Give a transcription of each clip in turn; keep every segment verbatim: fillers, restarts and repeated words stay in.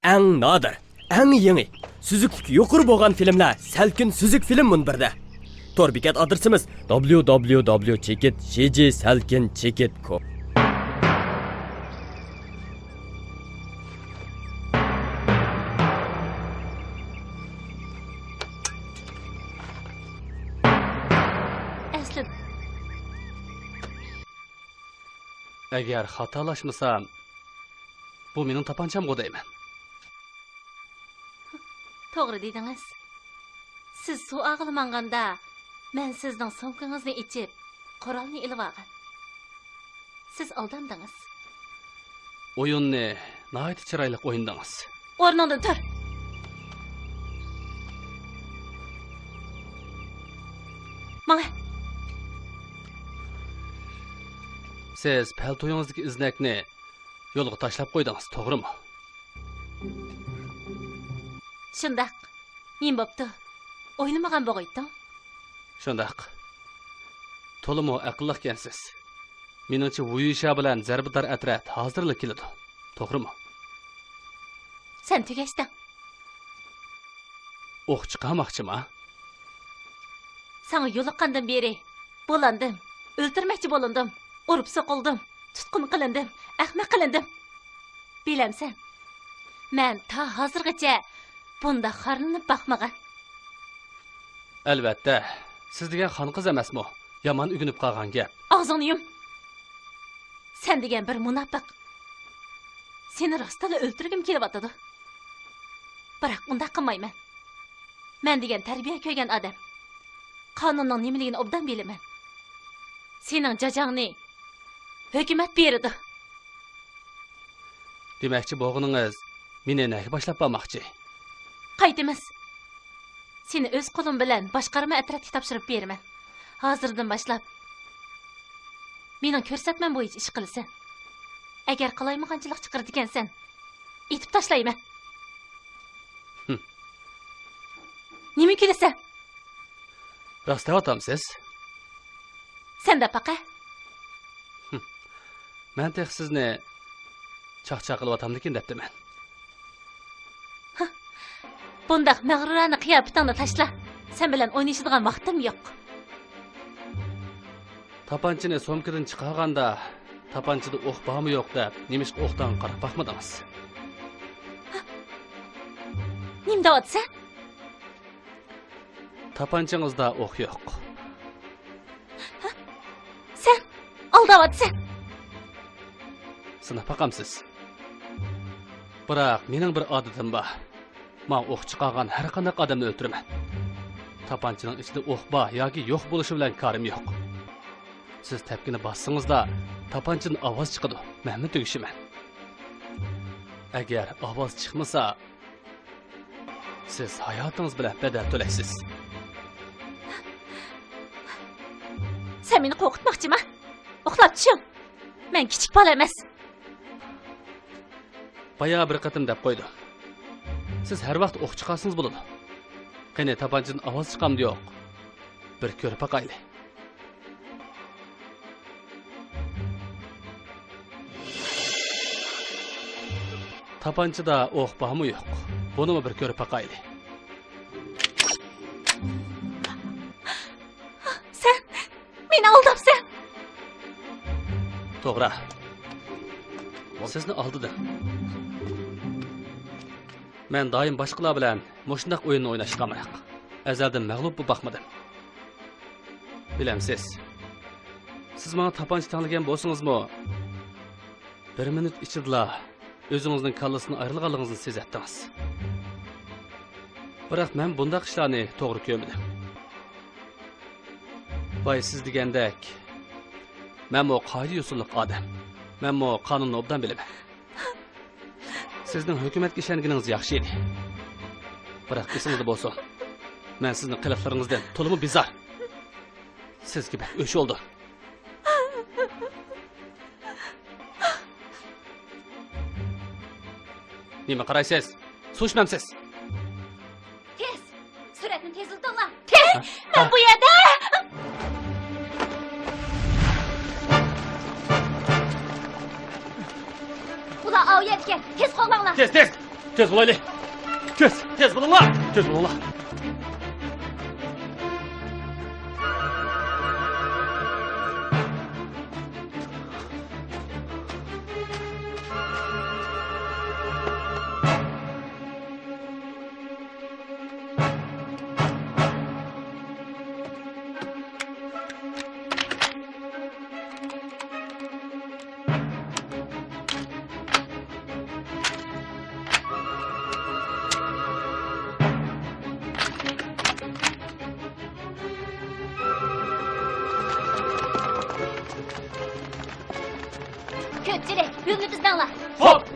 ئەڭ نادىر، ئەڭ يېڭى، سۈزۈكلۈكى يۇقىرى بولغان فىلىملەر سەلكىن سۈزۈك فىلىم مۇنبىرىدە. تور بېكەت ئادرېسىمىز: دابليۇ دابليۇ دابليۇ چېكىت جى جى سەلكىن چېكىت كوم. ئەسلىدە. ئەگەر خاتالاشمىسام، بۇ مېنىڭ تاپانچامغۇ دەيمەن. توغرا دېدىڭىز. سىز سۇ ئاغىلى ماڭغاندا، مەن سىزنىڭ سومكىڭىزنى ئېچىپ، قورالنى ئېلىۋالغان. سىز ئالداندىڭىز. ئويۇننى ناھايىتى چىرايلىق ئوينىدىڭىز. ئورنۇڭدىن تۇر. ماڭە. سىز پەلتويىڭىزدىكى ئىزنەكنى يولغا تاشلاپ قويدىڭىز، توغرىمۇ؟ شۇنداق. نېمە بوپتۇ؟ ئويلىمىغان بوغايتتىڭ؟ شۇنداق. تولىمۇ ئەقىللىقكەنسىز. مېنىڭچە، ۋۇيۈشيا بىلەن زەربىدار ئەترەت ھازىرلا كېلىدۇ. توغرىمۇ؟ سەن تۈگەشتىڭ. ئوق چىقارماقچىما؟ ساڭا يولۇققاندىن بېرى بۇلاندىم، ئۆلتۈرمەكچى بولۇندۇم، ئۇرۇپ سوقۇلدۇم، تۇتقۇن قىلىندىم، ئەخمەق قىلىندىم. بىلەمسەن، مەن تا ھازىرغىچە بۇنداق خارلىنىپ باقمىغان. ئەلۋەتتە، سىز دېگەن خان قىز ئەمەسمۇ؟ يامان ئۆگىنىپ قالغان گەپ. ئاغزىڭنى يۇم! سەن دېگەن بىر مۇناپىق. سېنى راستلا ئۆلتۈرگۈم كېلىۋاتىدۇ. بىراق ئۇنداق قىلمايمەن. مەن دېگەن تەربىيە كۆرگەن ئادەم. قانۇننىڭ نېمىلىكىنى ئوبدان بىلىمەن. سېنىڭ جاجاڭنى ھۆكۈمەت بېرىدۇ. دېمەكچى بولغىنىڭىز، مېنى نەگە باشلاپ بارماقچى؟ قايتىمىز. سېنى ئۆز قولۇم بىلەن باشقارما ئەترەتكە تاپشۇرۇپ بېرىمەن. ھازىردىن باشلاپ مېنىڭ كۆرسەتمەم بويىچە ئىش قىلىسەن. ئەگەر قالايمىقانچىلىق چىقىرىدىكەنسەن، ئېتىپ تاشلايمەن. ھىم. نېمە كۈلىسەن؟ راست دەۋاتامسىز؟ سەن دەپ باقە. ھىم. مەن تېخى سىزنى چاقچاق قىلىۋاتامدىكىن دەپتىمەن. ھە، بۇنداق مەغرۇرانە قىياپىتىڭنى تاشلا. سەن بىلەن ئوينىشىدىغان ۋاقتىم يوق. تاپانچىنى سومكىدىن چىقارغاندا، تاپانچىدا ئوق بارمۇ يوق دەپ، نېمىشقا ئوقتان قاراپ باقمىدىڭىز؟ ھە؟ نېمە دەۋاتىسەن؟ تاپانچىڭىزدا ئوق يوق. ھە؟ سەن ئالداۋاتىسەن. سىناپ باقامسىز؟ بىراق مېنىڭ بىر ئادىتىم بار. ماڭا ئوق چىقارغان ھەر قانداق ئادەمنى ئۆلتۈرىمەن. تاپانچىنىڭ ئىچىدە ئوق بار ياكى يوق بولۇشى بىلەن كارىم يوق. سىز تەپكىنى باسسىڭىزلا، تاپانچىدىن ئاۋاز چىقىدۇ، مەنمۇ تۈگىشىمەن. ئەگەر ئاۋاز چىقمىسا، سىز ھاياتىڭىز بىلەن بەدەل تۆلەيسىز. سەن مېنى قورقۇتماقچىما؟ ئۇخلاپ چۈشۈڭ. مەن كىچىك بالا ئەمەس. بايا بىر قېتىم دەپ قويدۇم. سىز ھەر ۋاقىت ئوق چىقارسىڭىز بولىدۇ. قېنى، تاپانچىدىن ئاۋاز چىقامدۇ يوق؟ بىر كۆرۈپ باقايلى. تاپانچىدا ئوق بارمۇ يوق؟ بۇنىمۇ بىر كۆرۈپ باقايلى. سەن مېنى ئالداپسەن. توغرا. سىزنى ئالدىدىم. مەن دائىم باشقىلار بىلەن مۇشۇنداق ئويۇننى ئويناشقا ئامراق. ئەزەلدىن مەغلۇپ بولۇپ باقمىدىم. بىلەمسىز، سىز ماڭا تاپانچا تەڭلىگەن بولسىڭىزمۇ، بىر مىنۇت ئىچىدىلا ئۆزىڭىزنىڭ كاللىسىدىن ئايرىلغانلىقىڭىزنى سېزەتتىڭىز. بىراق مەن بۇنداق ئىشلارنى توغرا كۆرمىدىم. ۋاي، سىز دېگەندەك، مەنمۇ قائىدە-يوسۇنلۇق ئادەم. مەنمۇ قانۇننى ئوبدان بىلىمەن. سىزنىڭ ھۆكۈمەتكە ئىشەنگىنىڭىز ياخشى ئىدى. بىراق ئېسىڭىزدە بولسۇن، مەن سىزنىڭ قىلىقلىرىڭىزدىن تولىمۇ بىزار. سىزگە بەك ئۆچ بولدۇم. نېمە قارايسىز؟ سۇ ئىچمەمسىز؟ تېز! سۈرئەتنى تېزلىتىڭلار! تېز! ھە؟ مەن بۇ يەردە! ئۇلار ئاۋۇ يەردىكەن! تېز قوغلاڭلار! تېز، تېز! تېز بولايلى! تېز! تېز بولۇڭلار! تېز بولۇڭلار! كۆپچىلىك، يولنى بىزدەڭلار. خوپ!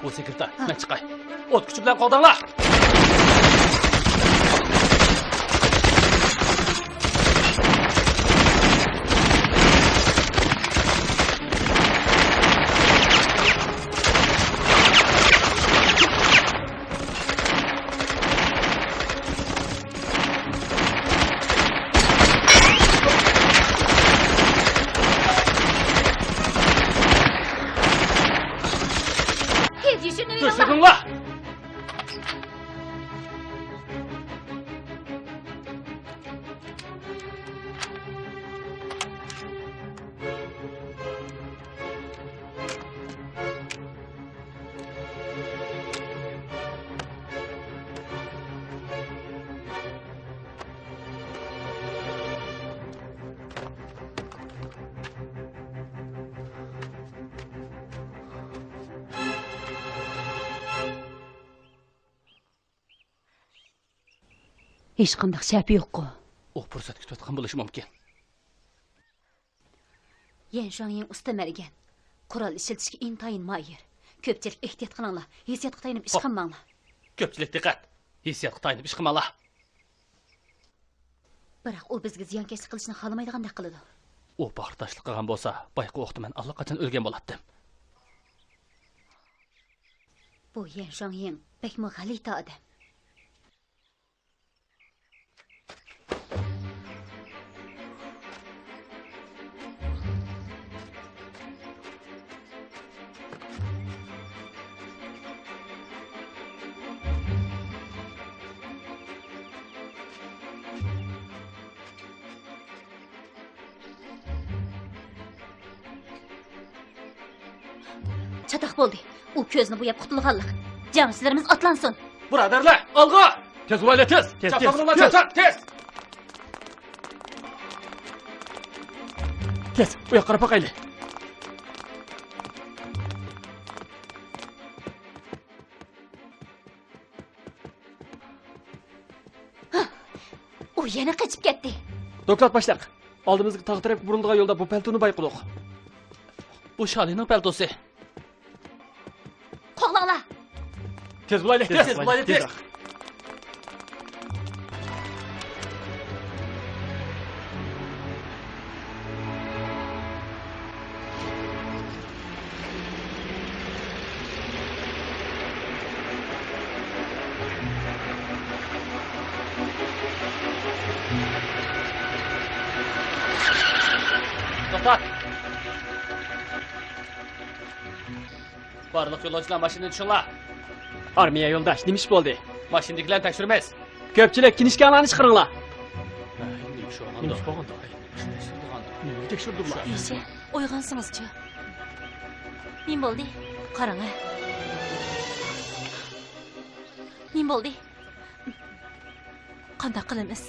بۇ سېكرېتار، مەن چىقاي. ئوت كۈچى بىلەن قوغداڭلار! تېز يوشۇرۇۋېلىڭلار! يوشۇرۇڭلار! ھېچقانداق شەپى يوققۇ؟ ئۇ پۇرسەت كۈتۈۋاتقان بولۇشى مۇمكىن. يەن شۇاڭيىڭ ئۇستا مەرگەن. قورال ئىشلىتىشكە ئىنتايىن ماھىر. كۆپچىلىك ئېھتىيات قىلىڭلار، ھېسسىياتقا تايىنىپ ئىش قىلماڭلار. كۆپچىلىك دىققەت! ھېسسىياتقا تايىنىپ ئىش قىلماڭلار. بىراق ئۇ بىزگە زىيانكەشلىك قىلىشنى خالىمايدىغاندەك قىلىدۇ. ئۇ باغرى تاشلىق قىلغان بولسا، بايىقى ۋاقىتتا مەن ئاللىقاچان ئۆلگەن بولاتتىم. بۇ يەن شۇاڭيىڭ بەكمۇ غەلىتە ئادەم. چاتاق بولدى. ئۇ كۆزنى بوياپ قۇتۇلغانلىق. جەڭچىلىرىمىز ئاتلانسۇن. بۇرادەرلەر، ئالغا! تېز بولايلى، تېز! تېز، تېز، تېز! تېز، ئۇ ياققا قاراپ باقايلى. ئۇ يەنە قېچىپ كەتتى. دوكلات باشلىق. ئالدىمىزدىكى تاغ تەرەپكە بۇرۇلىدىغان يولدا بۇ پەلتونى بايقىدۇق. بۇ شالىنىڭ پەلتوسى. قوغلاڭلار! تېز بولايلى، تېز، تېز بولايلى، تېز! توختاڭ! بارلىق يولۇچىلار ماشىنىدىن چۈشۈڭلار! ئارمىيە يولداش، نېمە ئىش بولدى؟ ماشىنىدىكىلەرنى تەكشۈرىمىز. كۆپچىلىك، كىنىشكاڭلارنى چىقىرىڭلار. نېمە ئىش بولغاندۇ؟ نېمە تەكشۈردۈڭلار؟ يېشە، ئويغانسىڭىزچۇ؟ نېمە بولدى؟ قاراڭ ھە. نېمە بولدى؟ قانداق قىلىمىز؟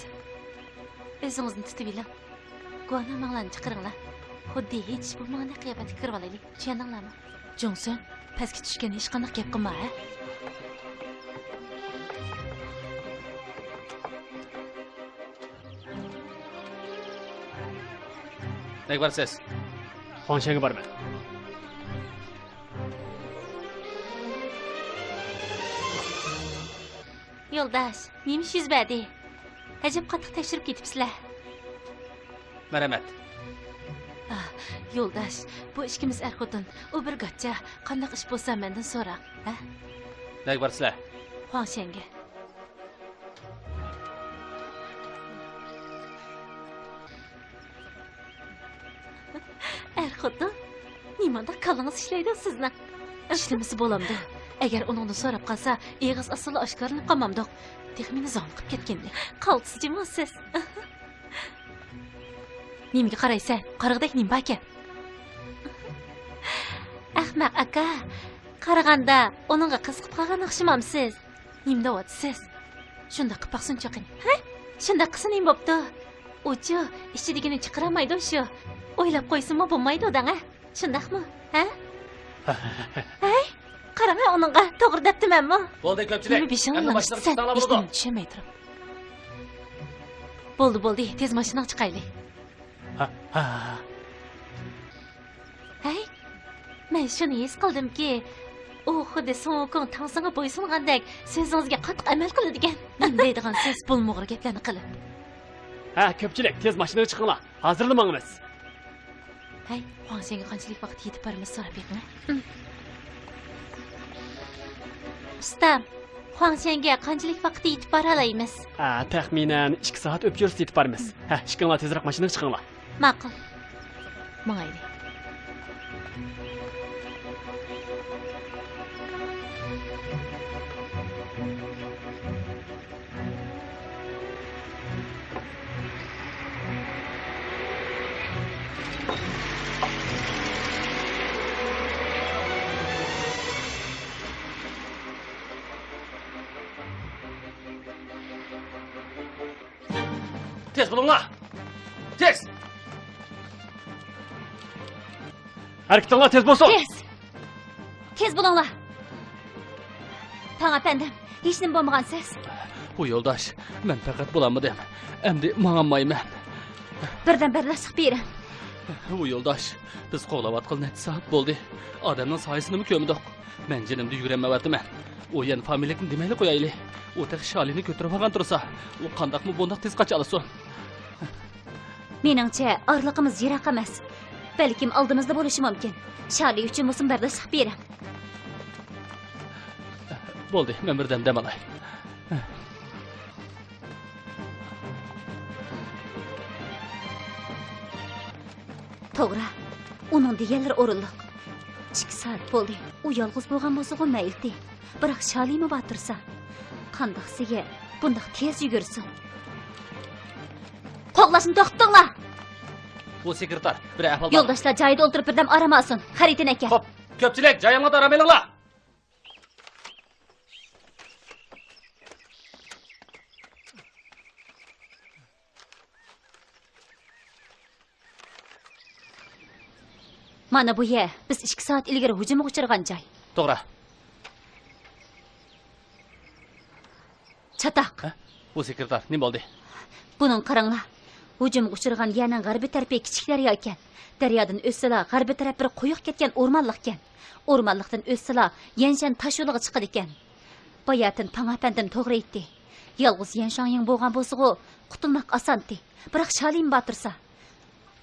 ئۆزىڭىزنى تۇتۇۋېلىڭ. گۇۋاھنامىڭلارنى چىقىرىڭلار. خۇددى ھېچ ئىش بولمىغاندەك قىياپەتكە كىرىۋالايلى. چۈشەندىڭلارمۇ؟ جۇڭسۈن، پەسكە چۈشكەندە ھېچقانداق گەپ قىلما، ھە؟ نەگە بارىسىز؟ خۇاڭشەنگە بارىمەن. يولداش، نېمە ئىش يۈز بەردى؟ ئەجەب قاتتىق تەكشۈرۈپ كېتىپسىلەر. مەرھەمەت. ئاھ، يولداش، بۇ ئىككىمىز ئەر-خوتۇن، ئۇ بىر گاچا، قانداق ئىش بولسا مەندىن سوراڭ، ھە؟ نەگە بارىسىلەر؟ خۇاڭشەنگە. ئەر-خوتۇن، نېمانداق كاللىڭىز ئىشلەيدۇ سىزنىڭ؟ ئىشلىمىسە بولامدۇ؟ ئەگەر ئۇنىڭدىن سوراپ قالسا، ئېغىز ئاستىلا ئاشكارىلىنىپ قالمامدۇق؟ تېخى مېنى زاڭلىقىپ كەتكىنىنى. قالتىس جىمۇ سىز. نېمىگە قارايسەن؟ قارىغۇدەك نېمە باركەن؟ ئەخمەق ئاكا، قارىغاندا ئۇنىڭغا قىزىقىپ قالغان ئوخشىمامسىز؟ نېمە دەۋاتىسىز؟ شۇنداق قىلىپ باقسۇن چوقۇم. ھە؟ شۇنداق قىلسا نېمە بوپتۇ؟ ئۇچۇ ئىچىدىكىنى چىقىرالايدۇ شۇ. ئويلاپ قويسىمۇ بولمايدۇ دەڭە. شۇنداقمۇ؟ ھە؟ ھەي، قاراڭە ئۇنىڭغا، توغرا دەپتىمەنمۇ؟ بولدى، كۆپچىلىك. نېمە بېشىڭنى ئەمدى لىڭشىتىسەن؟ ماشىنىغا چىقساڭلار بولىدۇ. ھېچنېمىنى چۈشەنمەي تۇرۇپ. بولدى، بولدى، تېز ماشىنىغا چىقايلى. ھە، ھە، ھە. ھەي، مەن شۇنى ھېس قىلدىمكى، ئۇ خۇددى سۇڭ ۋۇكۇڭ تاڭسىڭغا بويسۇنغاندەك سۆزىڭىزگە قاتتىق ئەمەل قىلىدىكەن. نېمە دەيدىغان سۆز بولمىغۇر گەپلەرنى قىلىپ. ھە، كۆپچىلىك، تېز ماشىنىغا چىقىڭلار. ھازىرلا ماڭىمىز. ھەي، خۇاڭشەنگە قانچىلىك ۋاقىتتا يېتىپ بارىمىز سوراپ بېقىڭە. ئۇستام، خۇاڭشەنگە قانچىلىك ۋاقىتتا يېتىپ بارالايمىز؟ ھە، تەخمىنەن ئىككى سائەت ئۆتكۈزسە يېتىپ بارىمىز. ھە، ئىككىڭلار تېزرەك ماشىنىغا چىقىڭلار. ماقۇل. ماڭايلى. تېز بولۇڭلار! تېز! ھەرىكىتىڭلار تېز بولسۇن! تېز! تېز بولۇڭلار! تاڭ ئەپەندىم، ھېچنېمە بولمىغانسىز؟ ۋۇ يولداش، مەن پەقەت بولالمىدىم. ئەمدى ماڭالمايمەن. بىردەم بەرداشلىق بېرىڭ. ۋۇ يولداش، بىز قوغلاۋاتقىلى نەچچە سائەت بولدى. ئادەمنىڭ سايىسىنىمۇ كۆرمىدۇق. مەن جېنىمدا يۈگۈرەلمەيۋاتىمەن. ئۇ يەنە فامىلىلىكنى دېمەيلا قويايلى. ئۇ تېخى شالىنى كۆتۈرۈۋالغان تۇرسا، ئۇ قانداقمۇ بۇنداق تېز قاچالىسۇن؟ مېنىڭچە، ئارىلىقىمىز يىراق ئەمەس. بەلكىم ئالدىمىزدا بولۇشى مۇمكىن. شالى ئۈچۈن بولسىمۇ بەرداشلىق بېرىڭ. بولدى، مەن بىردەم دەم ئالاي. توغرا، ئۇنىڭ دېگەنلىرى ئورۇنلۇق. ئىككى سائەت بولدى، ئۇ يالغۇز بولغان بولسىغۇ مەيلىتى. بىراق شالىمۇ بار تۇرسا، قانداق سىگە بۇنداق تېز يۈگۈرسۇن؟ قوغلاشنى توختىتىڭلار! بۇ سېكرېتار، بىر ئەھۋال بار. يولداشلار جايىدا ئولتۇرۇپ بىردەم ئارام ئالسۇن. خەرىتىنى ئەكەل. خوپ، كۆپچىلىك، جايىڭلاردا ئارام ئېلىڭلار. مانا بۇ يەر بىز ئىككى سائەت ئىلگىرى ھۇجۇمغا ئۇچرىغان جاي. توغرا. چاتاق. ھە؟ بۇ سېكرېتار، نېمە بولدى؟ بۇنىڭغا قاراڭلار. ھۇجۇمغا ئۇچرىغان يەرنىڭ غەربىي تەرىپى كىچىك دەريا ئىكەن. دەريادىن ئۆتسىلا، غەربىي تەرەپ بىر قويۇق كەتكەن ئورمانلىق ئىكەن. ئورمانلىقتىن ئۆتسىلا، يەنشەن تاش يولىغا چىقىدىكەن. باياتىن پاڭ ئەپەندىم توغرا ئېيتتى. يالغۇز يەن شاڭيىڭ بولغان بولسىغۇ، قۇتۇلماق ئاسانتى. بىراق شالىم بار تۇرسا،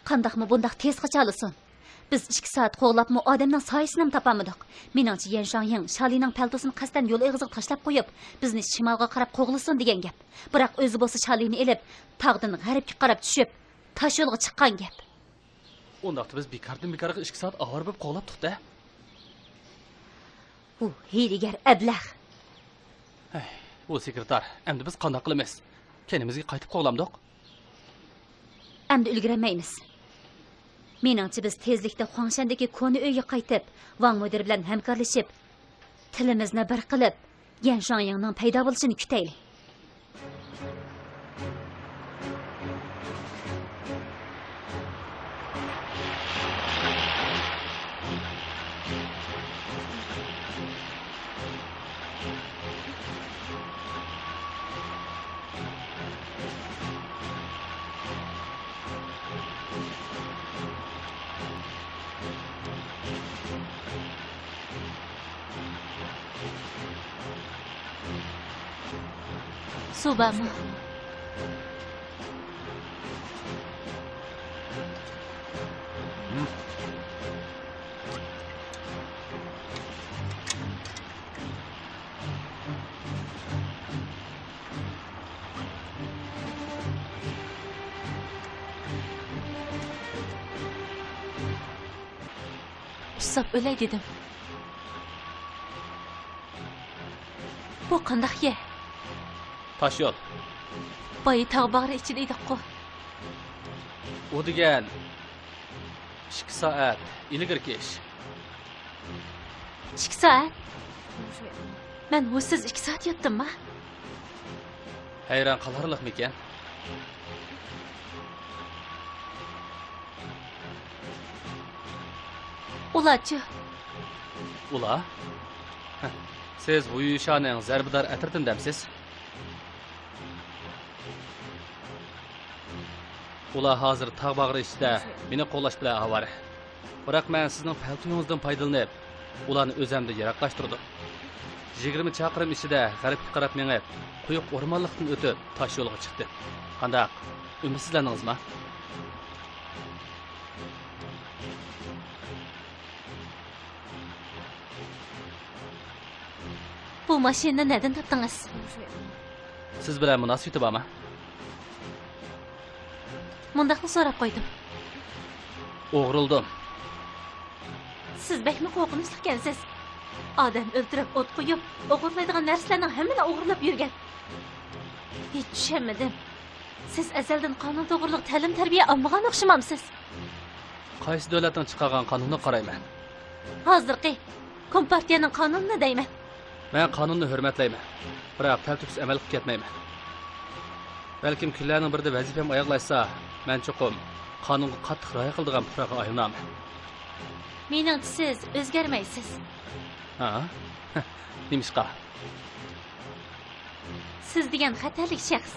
قانداقمۇ بۇنداق تېز قاچالىسۇن؟ بىز ئىككى سائەت قوغلاپمۇ ئادەمنىڭ سايىسىنىمۇ تاپالمىدۇق. مېنىڭچە، يەن شاڭيىڭ شالىنىڭ پەلتوسىنى قەستەن يول ئېغىزىغا تاشلاپ قويۇپ، بىزنى شىمالغا قاراپ قوغلىسۇن دېگەن گەپ. بىراق ئۆزى بولسا شالىنى ئېلىپ، تاغدىن غەربكە قاراپ چۈشۈپ، تاش يولغا چىققان گەپ. ئۇنداقتا بىز بىكاردىن بىكارغا ئىككى سائەت ئاۋارە بولۇپ قوغلاپ تۇق-دە. ئۇ ھىيلىگەر ئەبلەخ. ھەي، ئۇ سېكرېتار، ئەمدى بىز قانداق قىلىمىز؟ كەينىمىزگە قايتىپ قوغلامدۇق؟ ئەمدى ئۈلگۈرەلمەيمىز. مېنىڭچە، بىز تېزلىكتە خۇاڭشەندىكى كونا ئۆيگە قايتىپ، ۋاڭ مۇدىر بىلەن ھەمكارلىشىپ، تىلىمىزنى بىر قىلىپ، يەن شاڭيىڭنىڭ پەيدا بولۇشىنى كۈتەيلى. سۇ بارمۇ؟ ئۇسساپ ئۆلەي دېدىم. بۇ قانداق يەر؟ تاش يول. بايا تاغ باغرى ئىچىدە ئىدۇققۇ. ئۇ دېگەن ئىككى سائەت ئىلگىرىكى ئىش. ئىككى سائەت؟ مەن ھوشسىز ئىككى سائەت ياتتىمما؟ ھەيران قالارلىقمىكەن؟ ئۇلارچۇ؟ ئۇلار؟ ھە، سىز ۋۇيۈشانىڭ زەربىدار ئەترىتىنى دەمسىز؟ ئۇلار ھازىر تاغ باغرى ئىچىدە مېنى قوغلاش بىلەن ئاۋارە. بىراق مەن سىزنىڭ پەلتويىڭىزدىن پايدىلىنىپ، ئۇلارنى ئۆزەمدىن يىراقلاشتۇردۇم. يىگىرمە چاقىرىم ئىچىدە غەربكە قاراپ مېڭىپ، قويۇق ئورمانلىقتىن ئۆتۈپ، تاش يولغا چىقتىم. قانداق؟ ئۈمىدسىزلەندىڭىزما؟ بۇ ماشىنىنى نەدىن تاپتىڭىز؟ سىز بىلەن مۇناسىۋىتى بارمۇ؟ مۇنداقلا سوراپ قويدۇم. ئوغرىلىدىم. سىز بەكمۇ قورقۇنچلۇقكەنسىز. ئادەم ئۆلتۈرۈپ، ئوت قويۇپ، ئوغرىلايدىغان نەرسىلەرنىڭ ھەممىنى ئوغرىلاپ يۈرگەن. ھېچ چۈشەنمىدىم. سىز ئەزەلدىن قانۇن توغرىلىق تەلىم-تەربىيە ئالمىغان ئوخشىمامسىز؟ قايسى دۆلەتنىڭ چىقارغان قانۇنىغا قارايمەن؟ ھازىرقى كومپارتىيەنىڭ قانۇنىنى دەيمەن. مەن قانۇننى ھۆرمەتلەيمەن، بىراق تەلتۆكۈس ئەمەل قىلىپ كەتمەيمەن. بەلكىم كۈنلەرنىڭ بىرىدە ۋەزىپەم ئاياغلاشسا، مەن چوقۇم قانۇنغا قاتتىق رىئايە قىلىدىغان پۇقراغا ئايلىنارمەن. مېنىڭچە سىز ئۆزگەرمەيسىز. ھا؟ نېمىشقا؟ سىز دېگەن خەتەرلىك شەخس.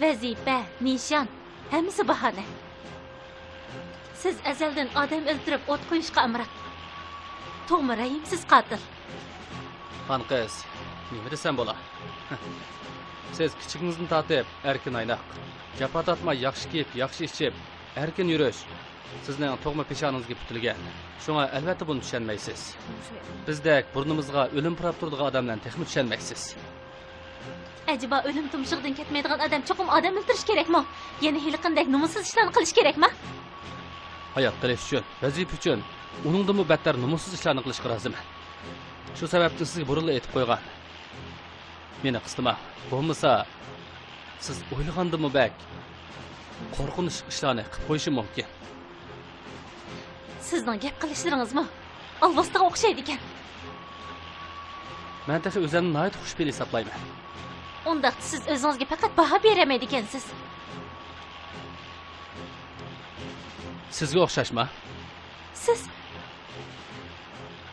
ۋەزىپە، نىشان، ھەممىسى باھانە. سىز ئەزەلدىن ئادەم ئۆلتۈرۈپ ئوت قويۇشقا ئامراق. تۇغما رەھىمسىز قاتىل. خان قىز، نېمە دېسەم بولا؟ سىز كىچىكىڭىزدىن تارتىپ ئەركىن ئايناق، جاپا تارتماي ياخشى كىيىپ، ياخشى ئىچىپ، ئەركىن يۈرۈش سىزنىڭ تۇغما پېشانىڭىزگە پۈتۈلگەن. شۇڭا ئەلۋەتتە بۇنى چۈشەنمەيسىز. بىزدەك بۇرنىمىزغا ئۆلۈم پۇراپ تۇرىدىغان ئادەملەرنى تېخىمۇ چۈشەنمەيسىز. ئەجەبا ئۆلۈم تۇمشۇقىدىن كەتمەيدىغان ئادەم چوقۇم ئادەم ئۆلتۈرۈش كېرەكمۇ؟ يەنە ھېلىقىندەك نومۇسسىز ئىشلارنى قىلىش كېرەكما؟ ھايات قېلىش ئۈچۈن، ۋەزىپە ئۈچۈن ئۇنىڭدىنمۇ بەتتەر نومۇسسىز ئىشلارنى قىلىشقا رازىمەن. شۇ سەۋەبتىن سىزگە بۇرۇنلا ئېيتىپ قويغان. مېنى قىستىماڭ. بولمىسا، سىز ئويلىغاندىنمۇ بەك قورقۇنچلۇق ئىشلارنى قىلىپ قويۇشۇم مۇمكىن. سىزنىڭ گەپ قىلىشلىرىڭىزمۇ ئالۋاستىغا ئوخشايدىكەن. مەن تېخى ئۆزۈمنى ناھايىتى خۇشپېئىل ھېسابلايمەن. ئۇنداقتا سىز ئۆزىڭىزگە پەقەت باھا بېرەلمەيدىكەنسىز. سىزگە ئوخشاشما؟ سىز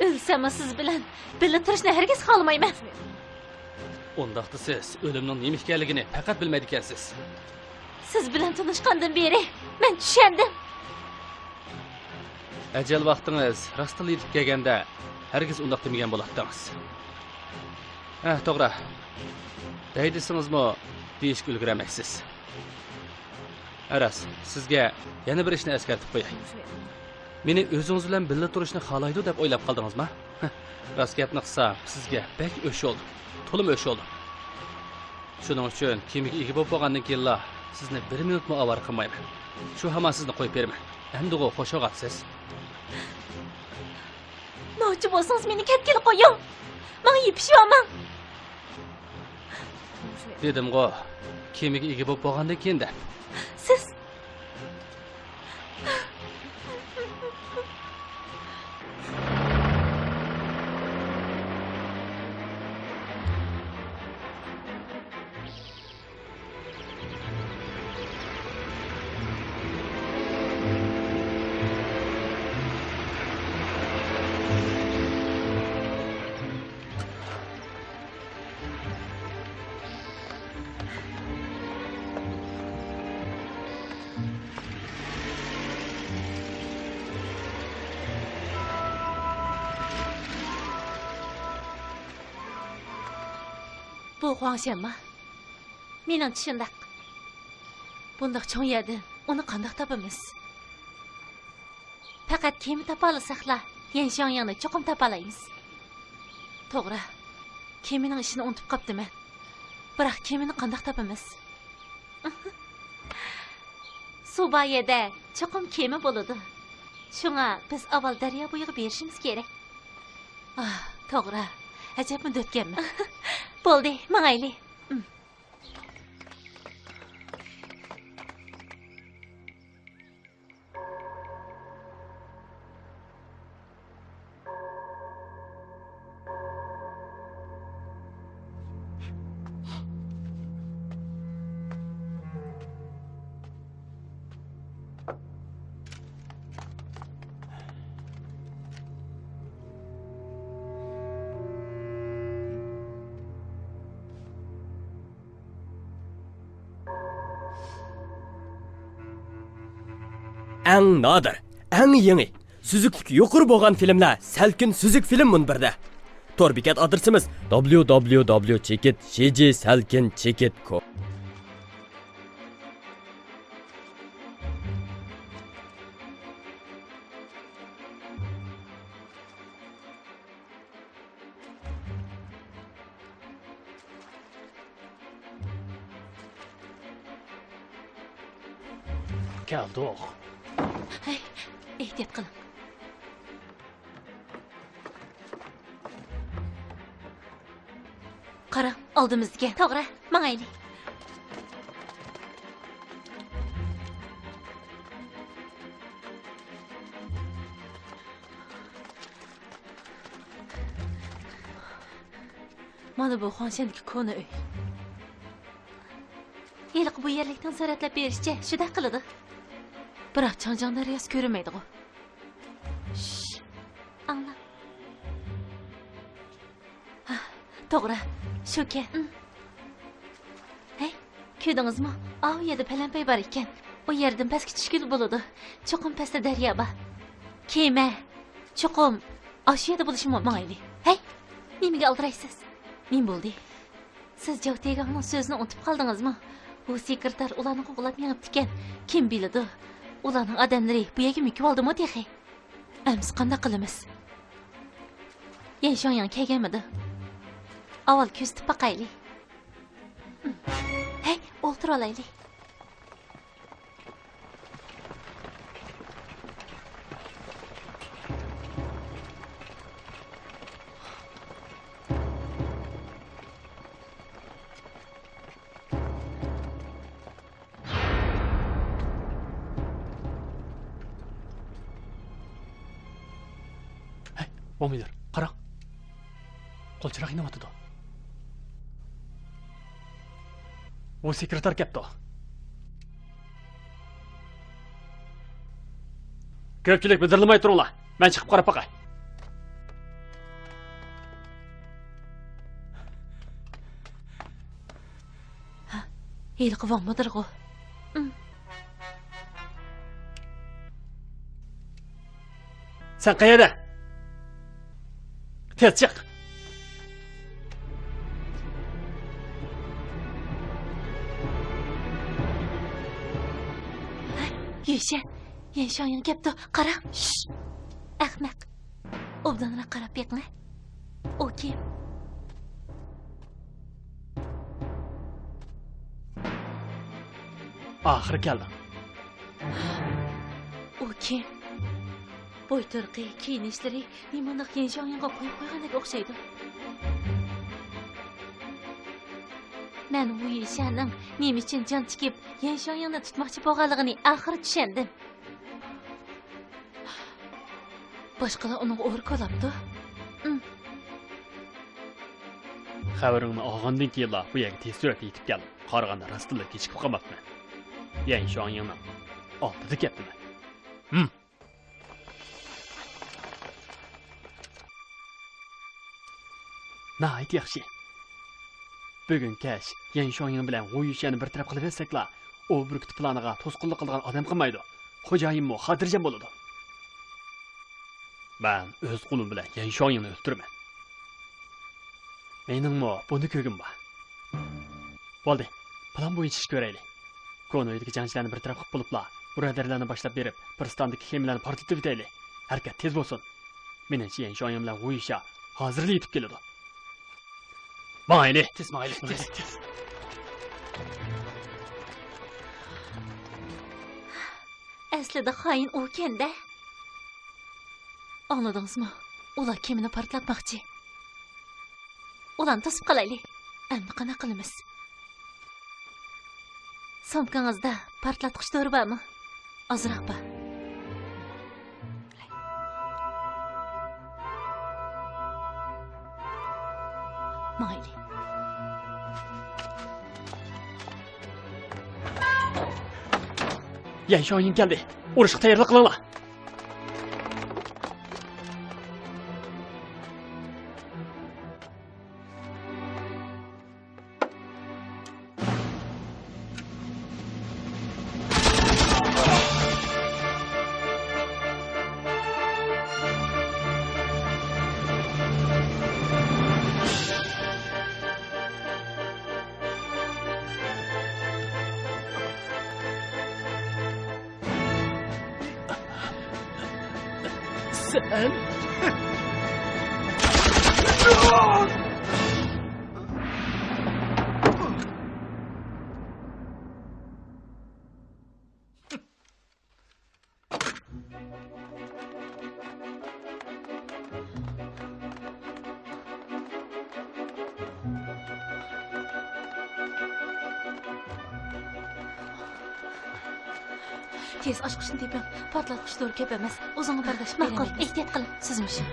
ئۆلسەممۇ سىز بىلەن بىللە تۇرۇشنى ھەرگىز خالىمايمەن. ئۇنداقتا سىز ئۆلۈمنىڭ نېمە ئىكەنلىكىنى پەقەت بىلمەيدىكەنسىز. سىز بىلەن تونۇشقاندىن بېرى مەن چۈشەندىم. ئەجەل ۋاقتىڭىز راستلا يېتىپ كەلگەندە، ھەرگىز ئۇنداق دېمىگەن بولاتتىڭىز. ھە، توغرا. دەي دېسىڭىزمۇ، دېيىشكە ئۈلگۈرەلمەيسىز. ھە، راست، سىزگە يەنە بىر ئىشنى ئەسكەرتىپ قوياي. مېنى ئۆزىڭىز بىلەن بىللە تۇرۇشنى خالايدۇ دەپ ئويلاپ قالدىڭىزما؟ ھە، راست گەپنى قىلسام، سىزگە بەك ئۆچ بولدۇم. تولىمۇ ئۆچ بولدۇم. شۇنىڭ ئۈچۈن كېمىگە ئىگە بولۇپ بولغاندىن كېيىنلا سىزنى بىر مىنۇتمۇ ئاۋارە قىلمايمەن. شۇ ھامان سىزنى قويۇپ بېرىمەن. ئەمدىغۇ خوش بولغانسىز. نوچى بولسىڭىز مېنى كەتكىلى قويۇڭ. ماڭا يېپىشىۋالماڭ. دېدىمغۇ، كېمىگە ئىگە بولۇپ بولغاندىن كېيىن دەپ. سىز بۇ خۇاڭشەنما؟ مېنىڭچە شۇنداق. بۇنداق چوڭ يەردىن ئۇنى قانداق تاپىمىز؟ پەقەت كېمە تاپالىساقلا، يەن شياڭياڭنى چوقۇم تاپالايمىز. توغرا، كېمىنىڭ ئىشىنى ئۇنتۇپ قاپتىمەن. بىراق كېمىنى قانداق تاپىمىز؟ سۇ بار يەردە چوقۇم كېمە بولىدۇ. شۇڭا بىز ئاۋۋال دەريا بويىغا بېرىشىمىز كېرەك. ئاھ، توغرا. ئەجەبمۇ دۆتكەنمەن. بولدى، ماڭايلى. ئەڭ نادىر، ئەڭ يېڭى، سۈزۈكلۈكى يۇقىرى بولغان فىلىملەر سەلكىن سۈزۈك فىلىم مۇنبىرىدە. تور بېكەت ئادرېسىمىز: دابليۇ دابليۇ دابليۇ چېكىت شى جى سەلكىن چېكىت كوم. كەلدۇق. ھەي، ئېھتىيات قىلىڭ. قاراڭ، ئالدىمىزدىكەن. توغرا، ماڭايلى. مانا بۇ خۇاڭشەندىكى كونا ئۆي. ھېلىقى بۇ يەرلىكنىڭ سۈرەتلەپ بېرىشىچە شۇنداق قىلىدۇ. بىراق چاڭجياڭ دەرياسى كۆرۈنمەيدىغۇ. شش، ئاڭلاڭ. ھا، توغرا، شۇكەن. ھەي، كۆردىڭىزمۇ؟ ئاۋۇ يەردە پەلەمپەي بار ئىكەن. ئۇ يەردىن پەسكە چۈشكىلى بولىدۇ. چوقۇم پەستە دەريا بار. كېمە، چوقۇم ئاشۇ يەردە بولۇشى مۇمكىن. ماڭايلى. ھەي، نېمىگە ئالدىرايسىز؟ نېمە بولدى؟ سىز جاۋ تېگاڭنىڭ سۆزىنى ئۇنتۇپ قالدىڭىزمۇ؟ ۋۇ سېكرېتار ئۇلارنى قوغلاپ مېڭىپتىكەن. كىم بىلىدۇ؟ ئۇلارنىڭ ئادەملىرى بۇ يەرگە مۆكۈۋالدىمۇ تېخى؟ ئەمىسە قانداق قىلىمىز؟ يەن شۇاڭياڭ كەلگەنمىدۇ؟ ئاۋۋال كۆزىتىپ باقايلى. ھەي، ئولتۇرۇۋالايلى. ھەي، ۋاڭ مىنېر، قاراڭ. قول چىراغ يېنىۋاتىدۇ. ۋۇ سېكرېتار كەپتۇ. كۆپچىلىك مىدىرلىماي تۇرۇڭلار. مەن چىقىپ قاراپ باقاي. ھېلىقى ۋاڭ مىدىرغۇ؟ سەن قەيەردە؟ تېز چىق! يۈشەن، يەن شۇاڭياڭ كەپتۇ، قارا! شش! ئەخمەق! ئوبدانراق قاراپ بېقىڭە. ئۇ كىم؟ ئاخىرى كەلدىڭ. ئۇ كىم؟ بوي تۇرقى، كىيىنىشلىرى نېمانداق يەن شۇاڭياڭغا قويۇپ قويغاندەك ئوخشايدۇ. مەن ۋۇ يۈشەننىڭ نېمە ئۈچۈن جان تىكىپ يەن شۇاڭياڭنى تۇتماقچى بولغانلىقىنى ئاخىرى چۈشەندىم. باشقىلار ئۇنىڭغا ئورا كولاپتۇ. خەۋىرىڭنى ئالغاندىن كېيىنلا بۇ يەرگە تېز سۈرئەتتە يېتىپ كەلدىم. قارىغاندا راستتىنلا كېچىكىپ قالماپتىمەن. يەن شۇاڭيىڭنىڭ ئالدىدا كەپتىمەن. ھىم. ناھايىتى ياخشى. بۈگۈن كەچ يەن شۇاڭيىڭ بىلەن ۋۇ يۈشەننى بىر تەرەپ قىلىۋەتسەكلا، ئۇ بۈركۈت پىلانىغا توسقۇنلۇق قىلىدىغان ئادەم قالمايدۇ. خوجايىنمۇ خاتىرجەم بولىدۇ. مەن ئۆز قولۇم بىلەن يەن شۇاڭيىڭنى ئۆلتۈرىمەن. مېنىڭمۇ بۇنى كۆرگۈم بار. بولدى. پىلان بويىچە ئىش كۆرەيلى. كونا ئۆيدىكى جەڭچىلەرنى بىر تەرەپ قىلىپ بولۇپلا، بۇرادەرلەرنى باشلاپ بېرىپ، بىر ستاندىكى كېمىلەرنى پارتلىتىۋېتەيلى. ھەرىكەت تېز بولسۇن. مېنىڭچە، يەن شۇاڭيۈەن بىلەن ۋۇ يۈشيا ھازىرلا يېتىپ كېلىدۇ. ماڭايلى. تېز ماڭايلى، تېز، تېز. ئەسلىدە خائىن ئۇكەن-دە. ئاڭلىدىڭىزمۇ؟ ئۇلار كېمىنى پارتلاتماقچى. ئۇلارنى توسۇپ قالايلى. ئەمدى قانداق قىلىمىز؟ سومكىڭىزدا پارتلاتقۇچ دورا بارمۇ؟ ئازراق بار. ماڭايلى. يەن شۇاڭيۈەن كەلدى. ئۇرۇشقا تەييارلىق قىلىڭلار. سەن. تېز ئاچقۇچنى تېپىڭ. پارتلاتقۇچ دورا كۆپ ئەمەس. ئۆزىڭىز بەرداشلىق بېرەلمەيسىز. ماقۇل، ئېھتىيات قىلىڭ. سىزمۇ شۇ.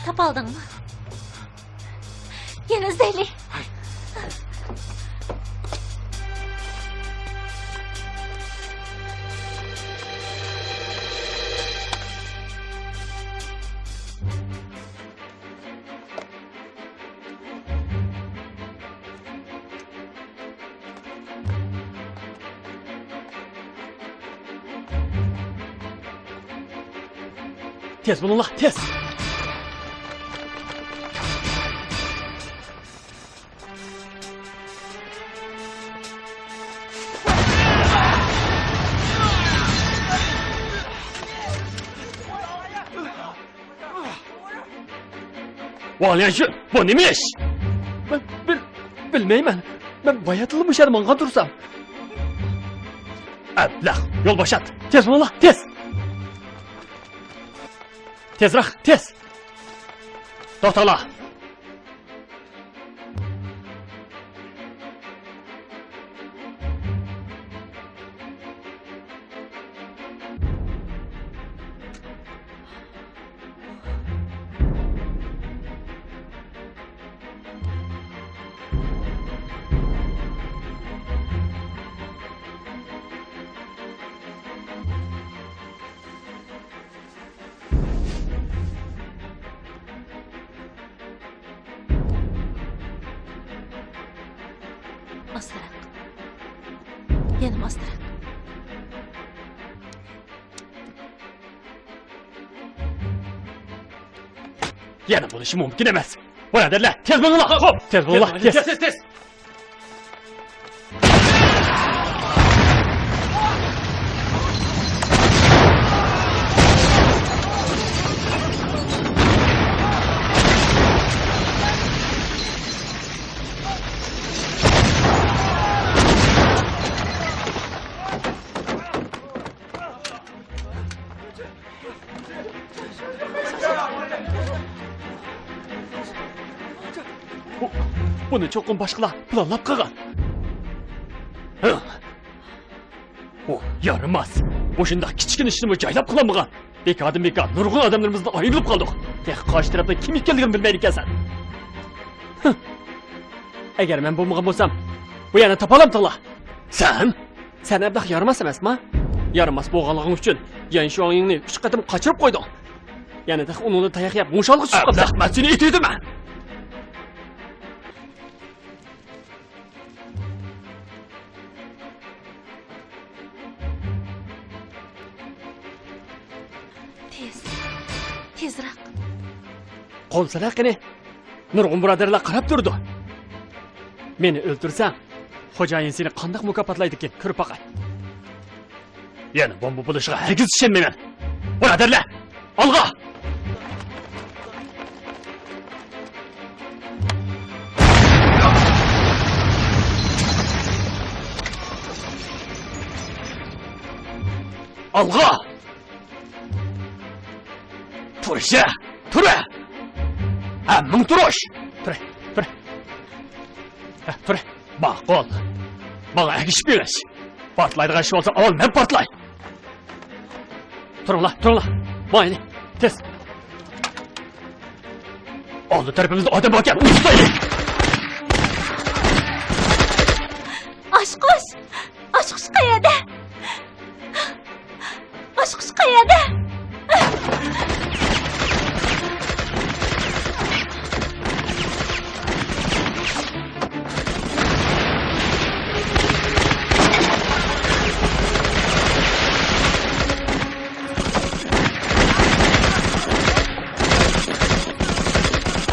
تاپالدىڭمۇ؟ يەنە ئىزدەيلى. تېز بولۇڭلار، تېز! ۋاڭ ليەنشۈن، بۇ نېمە ئىش؟ مەن بىل-، بىلمەيمەن. مەن باياتىنلا مۇشۇ يەردە ماڭغان تۇرسام. ئەبلەخ، يول بوشات. تېز بولۇڭلار، تېز! تېزراق، تېز! توختاڭلار! ئاستىراق. يەنىمۇ ئاستىراق. يەنە بولۇشى مۇمكىن ئەمەس. بۇرادەرلەر، تېز بولۇڭلار! خوپ، تېز بولۇڭلار، تېز، تېز، تېز! بۇ، بۇنى چوقۇم باشقىلار پىلانلاپ قىلغان. ھە؟ ئۇ يارىماس. مۇشۇنداق كىچىككىنە ئىشنىمۇ جايلاپ قىلالمىغان. بىكاردىن بىكار نۇرغۇن ئادەملىرىمىزدىن ئايرىلىپ قالدۇق. تېخى قارشى تەرەپنىڭ كىم ئىكەنلىكىنى بىلمەيدىكەنسەن. ھە. ئەگەر مەن بولمىغان بولسام، بۇ يەرنى تاپالامتىڭلار؟ سەن؟ سەن ئەبلەخ يارىماس ئەمەسما؟ يارىماس بولغانلىقىڭ ئۈچۈن يەن شۇاڭيىڭنى ئۈچ قېتىم قاچۇرۇپ قويدۇڭ. يەنە تېخى ئۇنىڭدىن تاياق يەپ مۇشۇ ھالغا چۈشۈپ قاپسەن. ئەبلەخ، مەن سېنى ئېتىۋېتىمەن. تېز، تېزراق. قول سەل قېنى. نۇرغۇن بۇرادەرلەر قاراپ تۇرىدۇ. مېنى ئۆلتۈرسەڭ، خوجايىن سېنى قانداق مۇكاپاتلايدىكىن، كۆرۈپ باقاي. يەنە بومبا بولۇشىغا ھەرگىز ئىشەنمەيمەن. بۇرادەرلەر، ئالغا! ئالغا! تۇرۇش! تۇر! ھەممىڭ تۇرۇش! تۇر، تۇر. ھە، تۇر. ماقۇل. ماڭا ئەگىشىپ بېرىش. پارتلايدىغان ئىش بولسا، ئاۋۋال مەن پارتلاي. تۇرۇڭلار، تۇرۇڭلار. ماڭايلى، تېز. ئالدى تەرىپىمىزدە ئادەم باركەن، ئۇنى تۇتايلى. ئاچقۇچ! ئاچقۇچ قەيەردە؟ ئاچقۇچ قەيەردە؟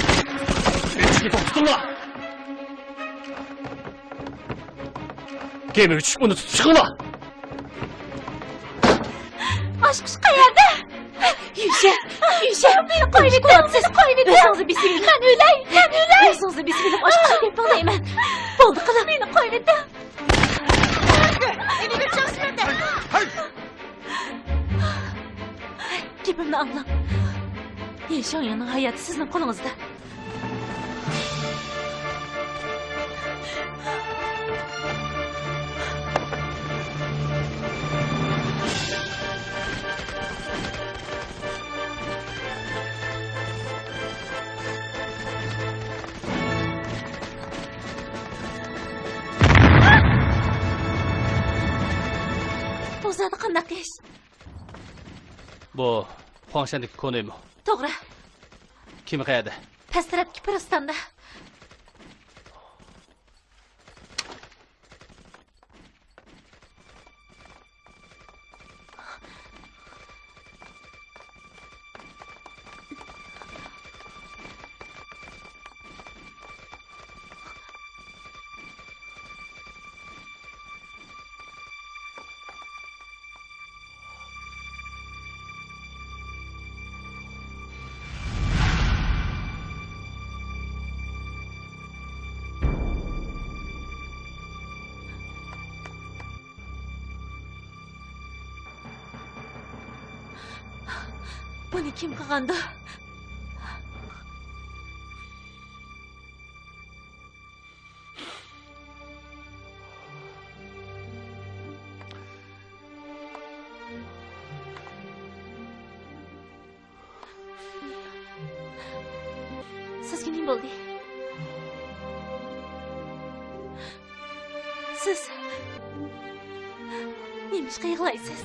ئېچىشنى توختىتىڭلار! گېمىگە چۈشۈپ ئۇنى تۇتۇپ چىقىڭلار! ئاچقۇچ قەيەردە؟ يۈشە! يۈشە! مېنى قويۇۋېتىڭ! مېنى قويۇۋېتىڭ! ئۆزىڭىزنى بېسىۋېلىڭ! مەن ئۆلەي! مەن ئۆلەي! ئۆزىڭىزنى بېسىۋېلىڭ! ئاشۇ گېپىڭ دەيمەن! بولدى قىلىڭ! مېنى قويۇۋېتىڭ! گېپىمنى ئاڭلاڭ. يەن شاڭيىڭنىڭ ھاياتى سىزنىڭ قولىڭىزدا. بۇ زادى قانداق ئىش؟ بۇ خۇاڭشەندىكى كونىمۇ؟ توغرا. كېمە قەيەردە؟ پەس تەرەپتىكى پىرىستاندا. بۇنى كىم قىلغاندۇ؟ سىزگە نېمە بولدى؟ سىز نېمىشقا يىغلايسىز؟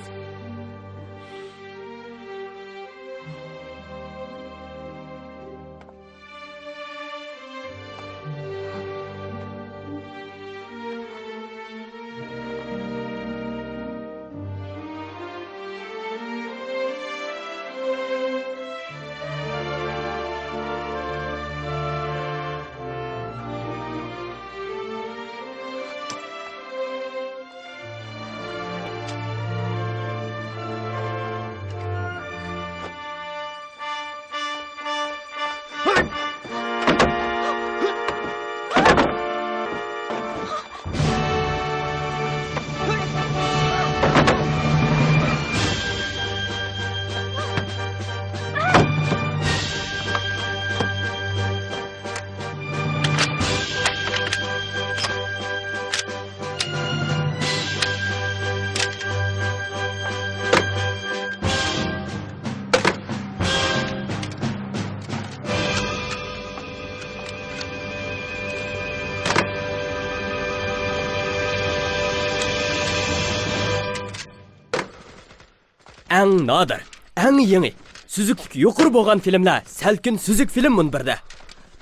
ئەڭ نادىر، ئەڭ يېڭى، سۈزۈكلۈكى يۇقىرى بولغان فىلىملەر سەلكىن سۈزۈك فىلىم مۇنبىرىدە.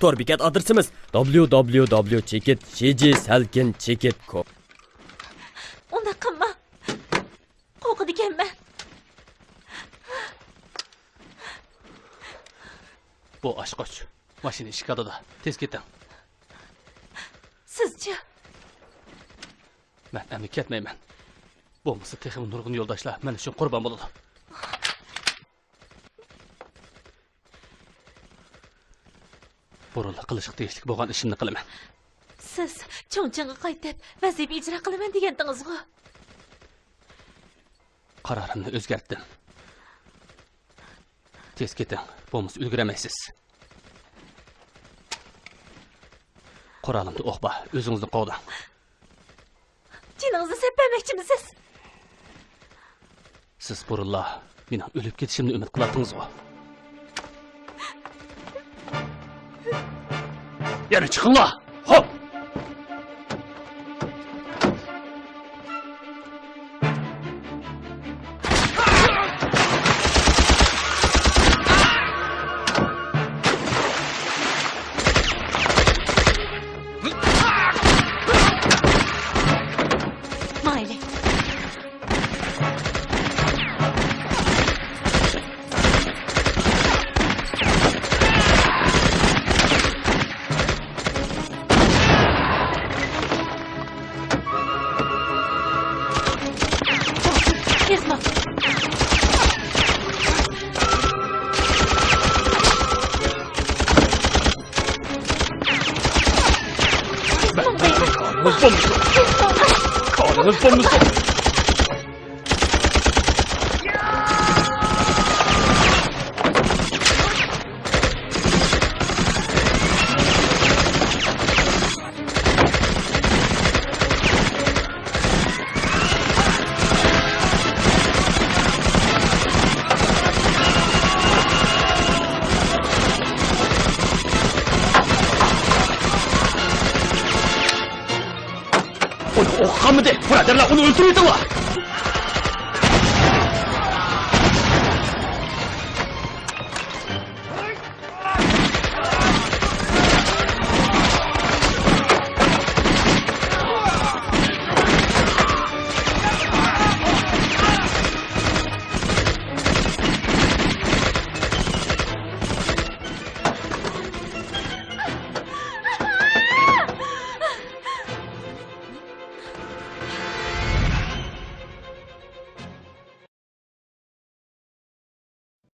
تور بېكەت ئادرېسىمىز: دابليۇ دابليۇ دابليۇ چېكىت جى جى سەلكىن چېكىت كوم. ئۇنداق قىلما. قورقىدىكەنمەن. بۇ ئاچقۇچ. ماشىنا ئىشىك ئالدىدا. تېز كېتىڭ. سىزچە؟ مەن ئەمدى كەتمەيمەن. بولمىسا تېخىمۇ نۇرغۇن يولداشلار مەن ئۈچۈن قۇربان بولىدۇ. بۇرۇنلا قىلىشقا تېگىشلىك بولغان ئىشىمنى قىلىمەن. سىز چۇڭچىڭغا قايتىپ، ۋەزىپە ئىجرا قىلىمەن دېگەنتىڭىزغۇ؟ قارارىمنى ئۆزگەرتتىم. تېز كېتىڭ، بولمىسا ئۈلگۈرەلمەيسىز. قورالىمدا ئوق بار، ئۆزىڭىزنى قوغداڭ. جېنىڭىزنى سەپ بەرمەكچىمىسىز؟ سىز بۇرۇنلا مېنىڭ ئۆلۈپ كېتىشىمنى ئۈمىد قىلاتتىڭىزغۇ؟ يەنە چىقىڭلار! خوپ! مايلى. كارىڭىز بولمىسۇن! كارىڭىز بولمىسۇن! ئۇنىڭ ئوقى قانمىدى. بۇرادەرلەر، ئۇنى ئۆلتۈرۈۋېتىڭلار!